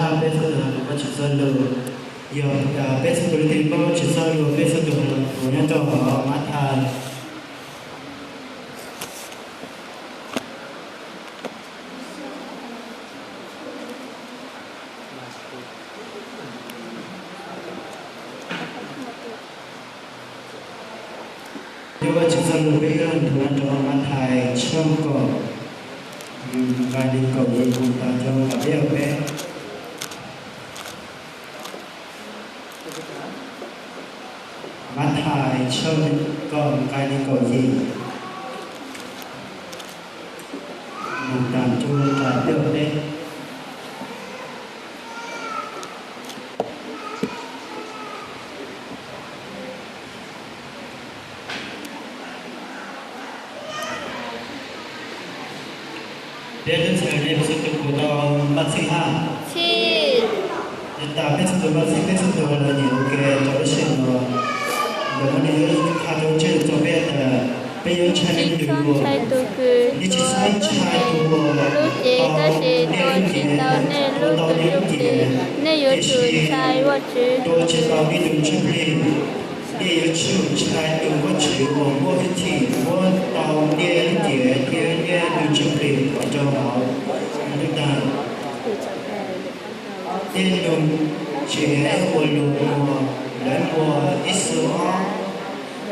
Peb txhua tus los ntawm Vajtswv txoj lus, yog peb txhua tus leej twg paub Vajtswv txoj lus, peb txhua tus los ntawm nyob rau hauv Mathais. Yog Vajtswv txoj lus peb yuav nthuav rau Mathais tshooj kaum, nqai li kaum yim mus txog rau kaum peb. Mathais tshooj kaum nqai li kaum yim mus txog rau kaum peb. Peb tub ntxhais nej puas txhua tus puas tau npaj txhij hab? Txhij. Yog tas peb txhua tus npaj txhij, peb txhua tus los nyiam ua ke rau lub sij hawm no, ntawm no nws yuav qha rau tseg rau peb tas peb yuav ntshai leej twg ua, nej tsis txhob ntshai tus uas tau nej lub cev, ua tau nej lub cev, tiam sis tus uas tsis tau nej tus ntsuj plig, nej yuav tsum ntshai tus Vajtswv uas muaj hwj chim muab tau nej lub cev thiab nej tus ntsuj plig rau hauv ntuj tawg. Tej nus tsev uas luag muag, lawv muag ib xuab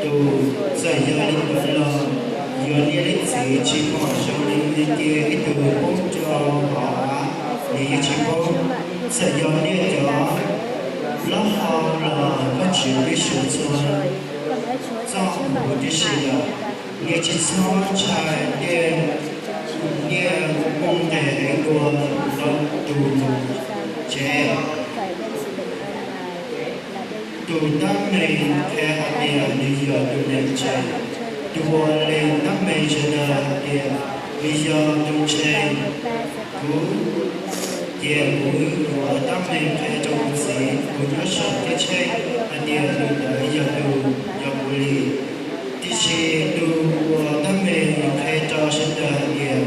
ob tus. Txawm yog li ntawd los, yog nej leej txiv tsis pom zoo li cia ib tug poob rau hauv av, nws yeej tsis poob. Txawm yog nej cov plaub hau los, Vajtswv twb suav txhua txoj hauv tib si lawm. Nej tsis txhob ntshai tej niag moo nqes heev dua rau tus tsev. Tus tab meeg qhia hais tias nws yog tus neeg ntseeg. Tus uas lees tab meeg sawv daws hais tias nws yog tus ntseeg kuv, ces kuv yuav tab meeg qhia rau kuv Txiv uas nyob saum caj tsheb hais tias tus ntawd yog tus, yog kuv li. Tiam sis tus uas tab meeg qhia rau sawv daws hais tias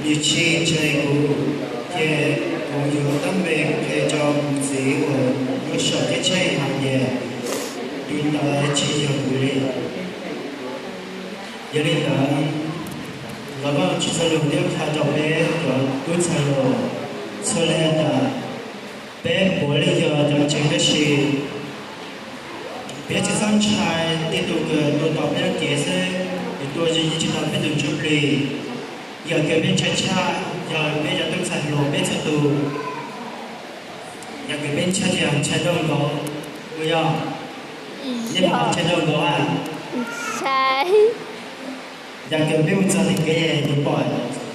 nws tsis ntseeg kuv, ces kuv yuav tab meeg qhia rau kuv Txiv uas nyob saum caj tsheb hais tias tus ntawd tsis yog kuv li. Yog li ntawd, los Vajtswv txoj lus thiaj qha rau peb cov tub ntxhais hluas txhua leej tas peb puav leej yog cov ntseeg tab sis peb tsis txhob ntshai tej tus uas tua tau peb lub cev xwb, nws tua yeej tsis tau peb tus ntsuj plig. Yam uas peb ntshai tshaj yog peb cov tub ntxhais hluas peb txhua tus, yam uas peb ntshai yog ntshai nrauj nkaus, puas yog? Nej puas ntshai nrauj nkaus a? Yam uas peb mus txog tej kev yus pom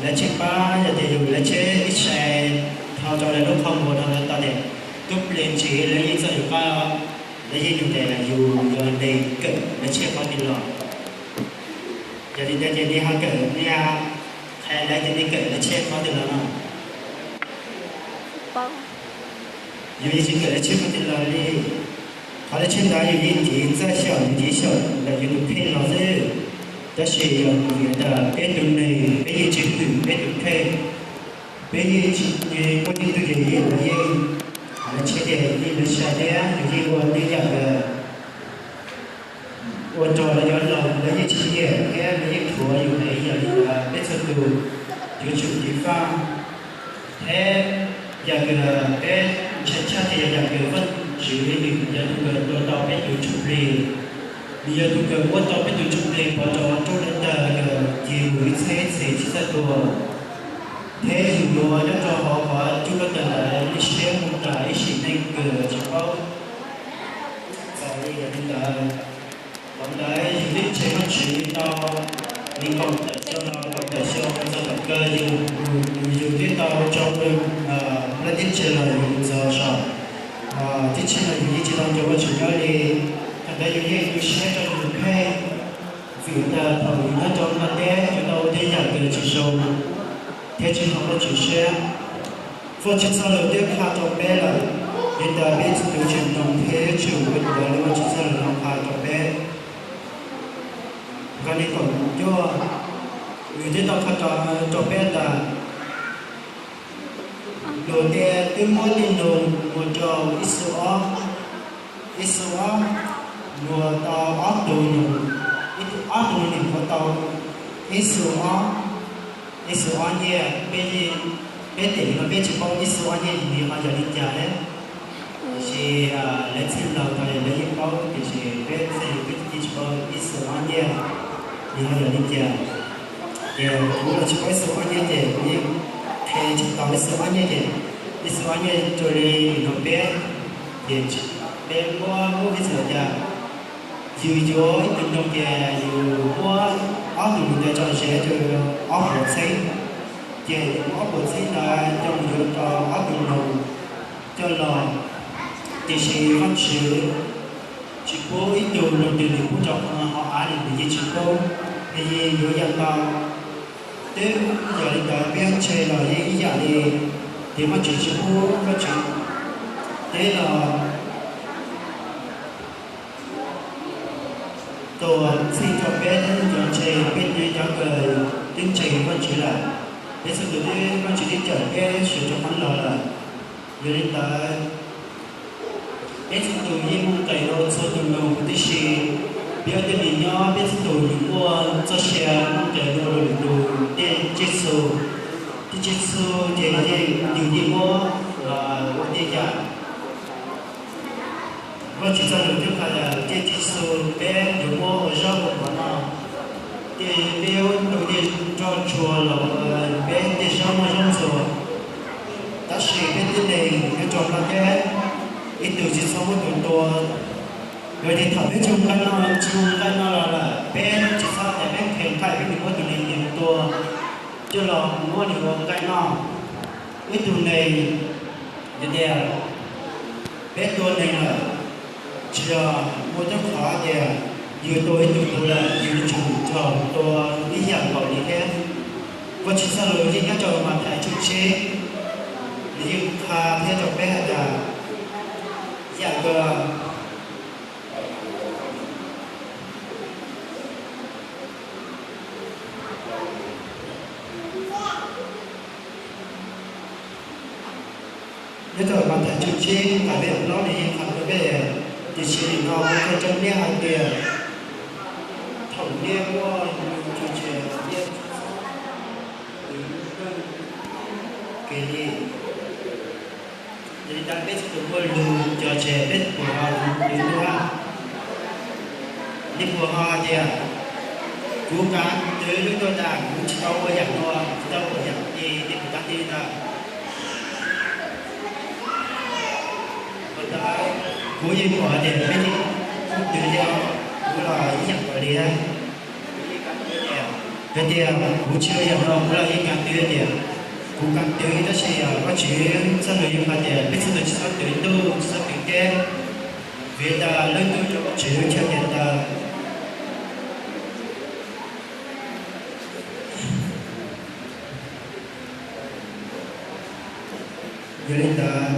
lawv tsheej pab, yog tias yus lawv tsheej ib sai dhau rau lawv lub qhov muag rau lawv tau tias tub plig ntsis lawv yeej txawj yus qab, lawv yeej nug tias yus yog neeg kawm lawv tsheej qhov twg los? Yog li ntawd ces nej ho kawm, nej qhia lawv tias nej kawm lawv tsheej qhov twg los no? Yus yeej tsis kawm lawv tsheej qhov twg los li. Qhov lawv tsheej ntawd yus yeej nrhiav txaj xyaum, nrhiav xyaum ntawm yus tus kheej los xwb. Tab sis yog vim tas peb tus neeg peb yeej tsis hwm peb tus kheej, peb yeej tsis muaj ib tug yam yeej lawv yeej, lawv tsheej ces yeej lawv sai thiab yus yeej ua tej yam uas ua rau lawv cov laus lawv yeej tsis nyiam thiab lawv yeej thuam yus heev. Yog li ntawd peb txhua tus yuav tsum ceev faj. Thiab yam uas peb ntshai tshaj ces yog yam uas Vajtswv nws yog tus uas tua tau peb tus ntsuj plig. Nws yog tus uas muab tau peb tus ntsuj plig pov rau nruab hlwb tawg uas cig mus ib txhiab ib txhis tsis txawj tuag. Thiab yus yuav nyob rau hauv qhov nruab hlwb tawg ntawd ib siab mus tas ib sim neej uas tsis paub. Txawm li yog li ntawd, thaum ntawd yus twb ntseeg Vajtswv tau li kaum tawm xyoo los kaum tawm xyoo txog thaum kawg yus, yus twb tau tsau lwm lub teb chaws los yus mus txog saum teb chaws no yus yeej tsis tau nrog Vajtswv nyob li. Thaum ntawd yus yeej tu siab rau yus tus kheej, vim tas thaum yus nyob rau ntiaj teb yus tau ua tej yam uas tsis zoo thiab tsis haum Vajtswv siab. Vajtswv txoj lus twb qha rau peb lawm, li ntawd peb txhua tus tseem mloog thiab yuav tsum ua li Vajtswv txoj lus no qha rau peb. Nqe nees nkaum cuaj, nws twb tau qha rau peb tas Luag tej twb muab tej nug mus rau ib xu ob, ib xu ob, mus tau ob tug nug, ob tug nug mus tau ib xu ob, ib xu ob nyiaj. Peb, peb tiam no peb tsis paub ib xu ob nyiaj nws ho yog li cas thiab. Tiam sis lawv txheej laug tau lawv yeej paub, tiam sis peb txheej peb tsis paub ib xu ob nyiaj nws ho yog li cas. Ces kuv los tsis paub ib xu ob nyiaj ces kuv yeej qhia tsis tau ib xu ob nyiaj ces ib xu ob nyiaj rau li nim no peb, ces peb muab muab ib xu tias yus yuav ib tug nug ces yus muab ob tug nug ntawd tso ze rau ob puas txheeb, ces yus muab ob puas txheeb ntawd coj mus yuav rau ob tug nug coj los. Tiam sis Vajtswv tsis pub ib tug nug twg nws pub rau qhov av li nws yeej tsis pub, nws yeej yuav yam ntau. Twb yog li ntawd peb ntshe los yeej ib yam li, ces Vajtswv tsis pub Vajtswv teb los tua txhij rau peb, cov ntshe peb cov kawg twb ntseeg Vajtswv lawm. Peb txhua tus twb Vajtswv twb cawm peb sawv rau qab los lawm. Yog li ntawd, peb txhua tus yeej muaj nqis dua txhua tus nug huv tib si. Peb ua tej me nyob peb txhua tus yeej muaj txoj sia muaj nqis dua lwm tus tej tsiaj txhu. Tej tsiaj txhu ces yeej, yus yeej muab los ua tej yam Vajtswv txoj lus thiab qhia tias tej tsiaj txhu peb yuav muab ua zaub ua mov noj, ces peb yuav tu tej nroj tsuag los ua peb tej zaub noj zaub ntxuag. Tab sis peb tib neeg nyob rau Nplog teb, ib tug tsis txhob muab tus tua. Yog tias thaum peb tsis muaj nqaij noj, tsis muaj nqaij noj los lawm, peb tsis txhob tias peb nqhis nqaij peb mus muab tus neeg tus tua coj los muab nws ua nqaij noj. Ib tug neeg, yog tias peb tua neeg lawm, tsis yog muaj tej qhov tias yus tua ib tug tus lawm yus yuav tsum raug tua ib yam nkaus li thiab. Vajtswv txoj lus yeej nyob rau Mathais tshooj tsib, nws yeej qha thiab rau peb hais tias yam uas nyob rau Mathais tshooj tsib nqe peb plaub nws yeej qha rau peb, tiam sis nim no kuv qhia rau nej hais tias thaum nej muaj lus cog tseg nej txhob kwv kev li. Yog li ntawd peb txhua tus muaj lus cog tseg peb puas ho lus ntuj? Nej puas ho hais tias kuv kav twv lub ntuj tas kuv tsis tau ua yam no, tsis tau ua yam no ces nej puas kav twv li ntawd? Kuv yeej pom hais tias peb yeej kav twv li, kuv los ib yam nkaus li. Yog tias kuv tsis ua yam no kuv los yeej kav twv tias kuv kav twv, tab sis Vajtswv txoj lus yeej hais tias peb txhua tus tsis txhob twv ntuj tsis txhob twv teb, vim tas lub ntuj yog Vajtswv lub chaw tias taw. Yog li ntawd,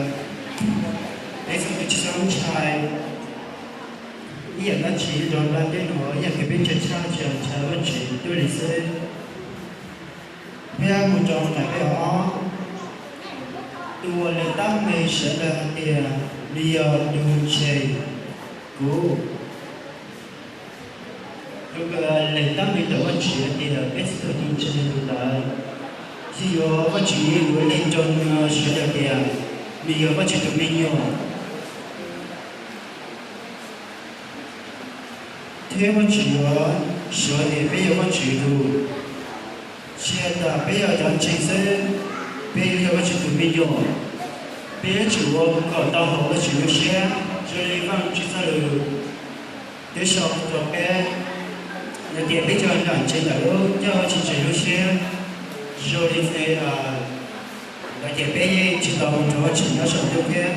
peb txhua tus tsis txhob ntshai ib yam dab tsi nyob rau nplaj teb no, ib yam li peb ntshai tshaj tsis ntshai Vajtswv tuaj li xwb. Peb mus rau nqe peb ob, tus uas lees tab meeg sawv daws hais tias nws yog tus tseg kuv. Tus uas lees tab meeg ntawm Vajtswv hais tias peb txhua tus tseg tus ntawd, yeej yuav Vajtswv yuav lees rau sawv daws tias nws yog Vajtswv tus me nyuam, thiab Vajtswv yuav suav tias peb yog Vajtswv tus. Tsis hais tias peb yog cov ntseeg xwb, peb yuav yog Vajtswv tus me nyuam. Peb yuav tsum ua kom tau hauv Vajtswv lub siab, zoo li Vajtswv txoj lus twb sau rau peb, yog tias peb tsis nram ntseeg ntawm lub coj Vajtswv ntseeg lub siab, zoo li ces, lawv ces peb yeej tsis tau mus nrog Vajtswv nyob saum ntuj thiab.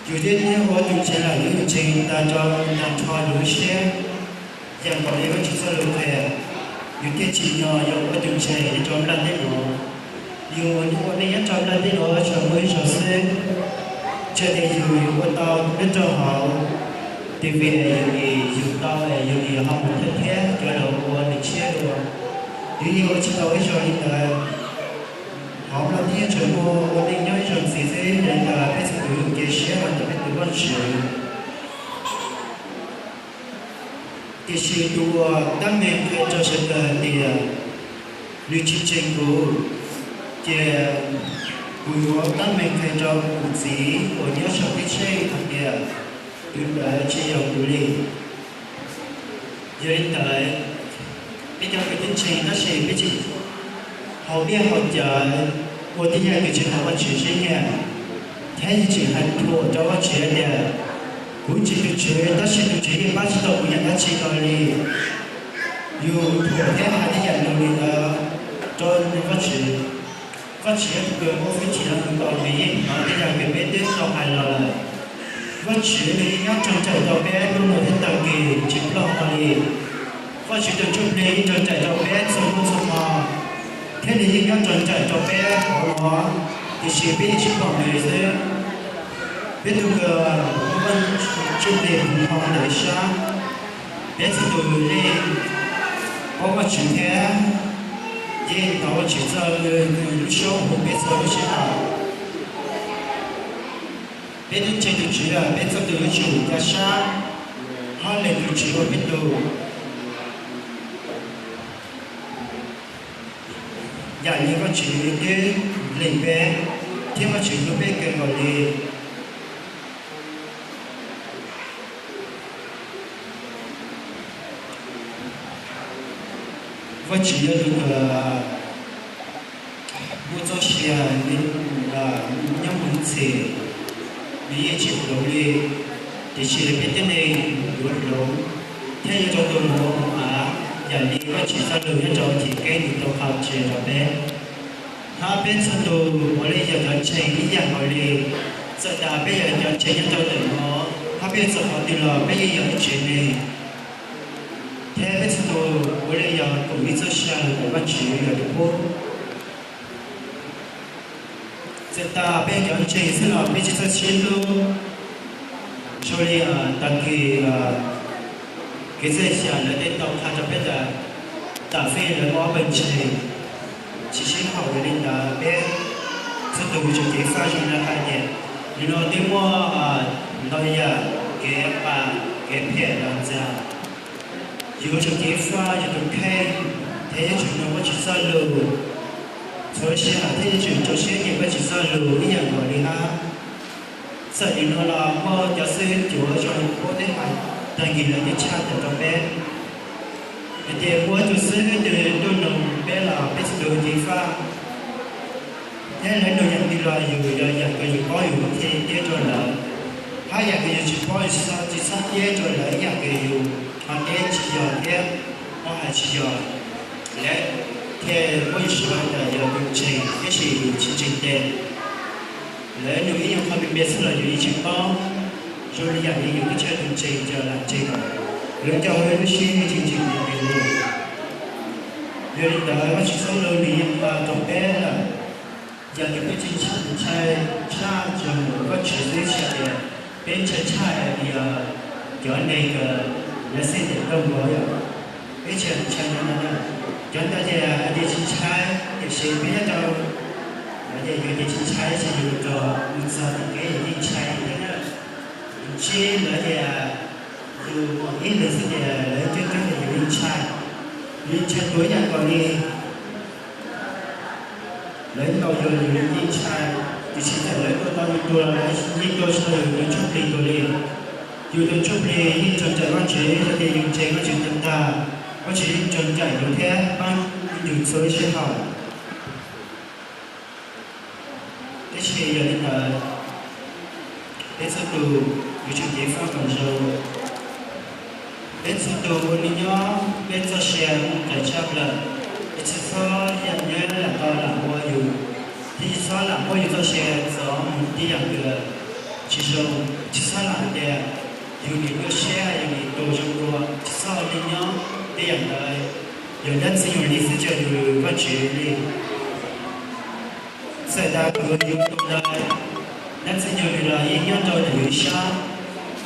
Yus thiaj li ua tus ntseeg lawm, yus ntseeg tas rau tag nrho yus lub siab, yam nkaus li Vajtswv txoj lus qhia, yus thiaj tsim nyog yus ua tus ntseeg nyob rau nplaj teb no. Yus ua neej nyob rau nplaj teb no tsuas muaj ib zaug xwb, tsis tias yus yuav ua tau nyob rau hauv TV, yus nim yus tau es yus nim ho mus thawj thiab cov laus ua nws tshiab dua, yus yeej ua tsis tau ib zaug li ntawd. Qhov no thiaj tseem ua ua neej nyob ib zaug ntxiv xwb, yog li ntawd peb txhua tus cia siab los ntawm peb tus Vajtswv. Tiam sis tus uas tab meeg qhia rau sawv daws hais tias nws tsis ntseeg kuv, ces kuv yuav tab meeg qhia rau kuv Txiv uas nyob saum teb chaws hais tias tus ntawd tsis yog kuv li. Yog li ntawd, peb cov kwv tij ntseeg tab sis peb tseem haus dej haus cawv ua tej yam uas tsis haum Vajtswv siab nyiam, thiab yus tseem hais thuam rau Vajtswv tias kuv ntseeg tus Tswv tab sis tus Tswv yeej pab tsis tau kuv yam dab tsi rau li. Yus thuam thiab hais tej yam luag li ntawd rau Vajtswv, Vajtswv yuav tus uas muaj hwj chim los mus nkaus nws yeej hnov tej yam uas peb twb tau hais los lawm. Vajtswv nws yeej nyob rau nraim rau peb hnub no thiab tag kis tsis ploj hlo li. Vajtswv tus ntsuj plig yeej rau nraim rau peb txhua hnub txhua hmo, thiab nws yeej nyob rau nraim rau peb hauv no, tiam sis peb yeej tsis pom nws xwb. Peb tus uas muaj ntsuj plig puv npo ntawm sab, peb txhua tus yeej paub Vajtswv thiab yeej hnov Vajtswv txoj lus lub suab hu peb txhua lub sij hawm. Peb twb ntseeg tus Tswv lawm, peb txhua tus yuav tsum ca sab hlob lees tus Tswv ua peb tug. Yam li Vajtswv twb lees peb, thiab Vajtswv hlub peb kawg nkaus li. Vajtswv yog tus uas muaj txoj sia nyob mus ib txhis, nws yeej tsis hloov li, tiam sis peb tej neeg yuav hloov thiab yuav tsum tus mus av yam li Vajtswv txoj lus nyob rau Chivkeeb nws tau qhia tseg rau peb. Hab peb txhua tus puav leej yog cov ntseeg ib yam nkaus li. Txawm tas peb yog cov ntseeg nyob rau ntawm no, hab peb txawm qhov twg los peb yeej yog ib tsev neeg, thiab peb txhua tus puav leej yog koom ib txoj sia ntawm Vajtswv yog tus pub. Txawm tas peb cov ntseeg xwb los peb tsis txawj sib hlub. Zoo li tag kis kev txawj xyam lawv tej tau qha rau peb tas, tam fij lawv muaj ob pawg ntseeg tsis sib haum, yog li ntawd peb txhua tus tseem ceev faj zoo li hais tias, nim no twb muaj ntau yam kev pam kev phem los ntxias. Yus tseem ceev faj yus tus kheej, thiab yuav tsum mloog Vajtswv txoj lus txhua sij hawm thiab yuav tsum rau siab nyeem Vajtswv txoj lus ib yam nkaus li hab. Txawm nim no los muaj cov xib hwb cuav zoo li Huab Teb Has tag kis lawv twb tshaj tawm rau peb hais tias muaj ib tug xib hwb twg tuaj nug peb los peb txhua tus ceev faj, thiab lawv nug yam twg los yus yog yam uas yus paub yus thiaj teb rau lawv, hab yam uas yus tsis paub yus tsis txhob teb rau lawv, ib yam uas yus ho teb tsis yog thiab ho hais tsis yog, lawv thiaj muab yus suav tas yog tus ntseeg tab sis yus tsis ntseeg tes. Lawv nug ib nyuag qho me me xwb los yus yeej tsis paub, zoo li yam li yus twb tsis yog tus ntseeg ces lam ntseeg lawm, lawv coj lub siab yeej tsis ntseeg tes li. Yog li ntawd Vajtswv txoj lus nws yeej qha rau peb lawm, yog tias peb tsis ntshai tshaj tshaj tsuas mus Vajtswv xwb, tsis hais tias peb ntshai tshaj hais tias cov neeg uas lawv xij tes nrauj nkaus yom, peb tsis ntshai no na. Cov ntawd ces hais tias tsis ntshai, tiam sis peb nyob rau, lawv tias yus tias tsis ntshai tab sis yus rau mus txog tom kev yus yeej ntshai thiab na. Ntsib lawv tias yus mus ib leeg xwb tias lawv coob coob tias yus yeej ntshai, yus yeej ntshai tuag ib yam nkaus li. Lawv ntaus yus yus yeej ntshai, tiam sis txawm lawv tua tau yus tuag los lawv yeej tua tsis tau yus tus ntsuj plig tuag li. Yus tus ntsuj plig yeej tseem ncaim Vajtswv, yog tias yus ntseeg Vajtswv tag tag, Vajtswv yeej tseem ncaim yus thiab pab yus txhua lub sij hawm. Tab sis yog li ntawd, peb txhua tus yuav tsum ceev faj kom zoo. Peb txhua tus ua neej nyob peb txoj sia muaj nqis tshaj plaws, peb tsis txhob yam nyob lam tau lam ua yus, thiab tsis txhob lam muab yus txoj sia txov mus tej yam uas tsis zoo, tsis txhob lam hais tias yus nim tuaj siab yus nim tuag zoo dua, tsis txhob ua neej nyob tej yam ntawd. Yog dab Ntxwg Nyoog li xwb tsis yog yus Vajtswv li. Txawm tas tus uas yus tus ntawd, dab Ntxwg Nyoog li los yeej nyob rau ntawm yus ib sab,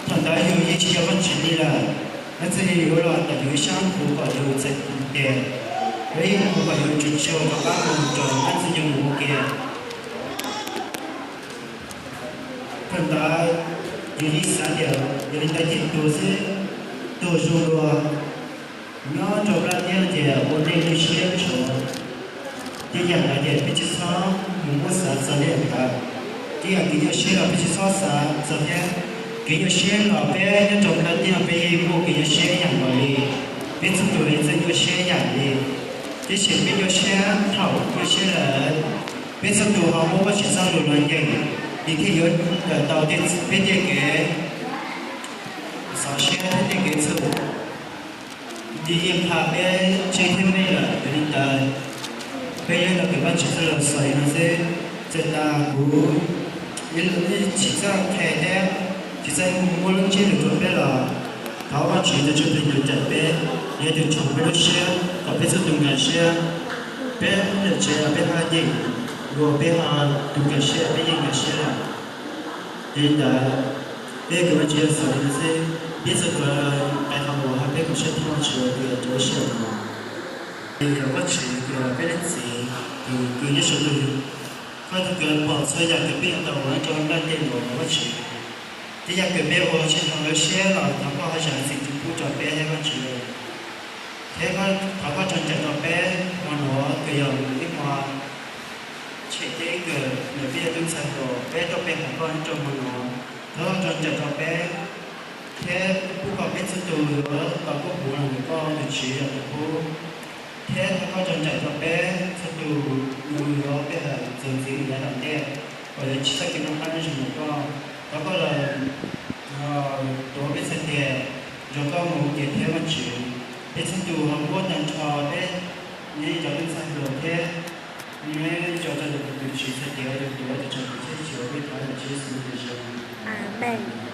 thaum ntawd yus yeej tsis yog Vajtswv li lawm, dab Ntxwg Nyoog yuav los ntawm yus ib sab hu kom yus txais tes. Peb yeej mus kom yuav tsum tsis ua rov qab mus rau Dab Ntxwg Nyoog mus ua ke. Thaum ntawd yus yeej xav tias yog li ntawd ces tuag xwb, tuag zoo dua. Nyob rau plab tiab ces ua neej lwj siab ntshua. Tej yam ntawd ces peb tsis txhob mus muab xav txog tej yam ntawd. Tej yam kev nyuaj siab los peb tsis txhob xav txog thiab. Kev nyuaj siab los peb nyob rau plab tiab peb yeej muaj kev nyuaj siab ib yam nkaus li. Peb txhua tus yeej txawj nyuaj siab ib yam li. Tiam sis peb nyuaj siab thaum nyuaj siab lawm, peb txhua tus ho muab Vajtswv txoj lus los nyeem, nws thiaj yuav daws tau peb tej kev xauv siab thiab tej kev txhawj. Nws yeej pab peb tsev thiab me lawm. Yog li ntawd, peb yuav los kawm Vajtswv txoj lus xaus li no xwb. Txawm tas kuv tsis txawj qhia thiab tsis txawj muab lub ntsiab lus rau peb los thov Vajtswv tus Ntsuj Plig nrog cawm peb, yog tus tshoov peb lub siab kom peb txhua tus nkag siab. Peb lub tsev los peb ho yeej, uas peb ho tus nkag siab peb yeej nkag siab lawm. Yog li ntawd, peb kawm Vajtswv xaus li no xwb, peb txhua tus qee qhov uas peb kawm siab thoob Vajtswv uas tus yog rau lub sij hawm no. Yog Vajtswv tus yog peb leej txiv, tus kws nyob saum ntuj, koj tug kws pom txhua yam kws peb yuav tau ua rau nplaj tej uas Vajtswv. Tej yam kws peb ua tsis tau lub siab los thov koj ho zam txim pub rau peb thiab Vajtswv. Thiab thov koj rau nraim rau peb hmo no kws yog ib hmo tshem ceeb kws ntawm peb cov tub ntxhais hluas peb tuaj pe hawm koj nyob rau hmo no. Thov koj rau nraim rau peb thiab pub kom peb txhua tus yuav tau koob hmoov los ntawm koj tus Tswv yog tus pub. Thiab thov koj rau nraim rau peb txhua tus uas yuav pe hawm txuas ntxiv mus yav tom ntej, uas yuav tsis txawj kev noj qab nyob zoo ntawm koj. Thov koj los tuav peb txhais tes, nrog koj mus ua ke thiab Vajtswv. Peb txhua tus ho muab tag nrho peb, neb cov tub ntxhais hluas thiab neb cov tau tus Tswv txhais tes ua tus tuav tus tswv tus txhiaj tsis ua peb thov ntawm Tswv Yexus lub npe zoo. Amees.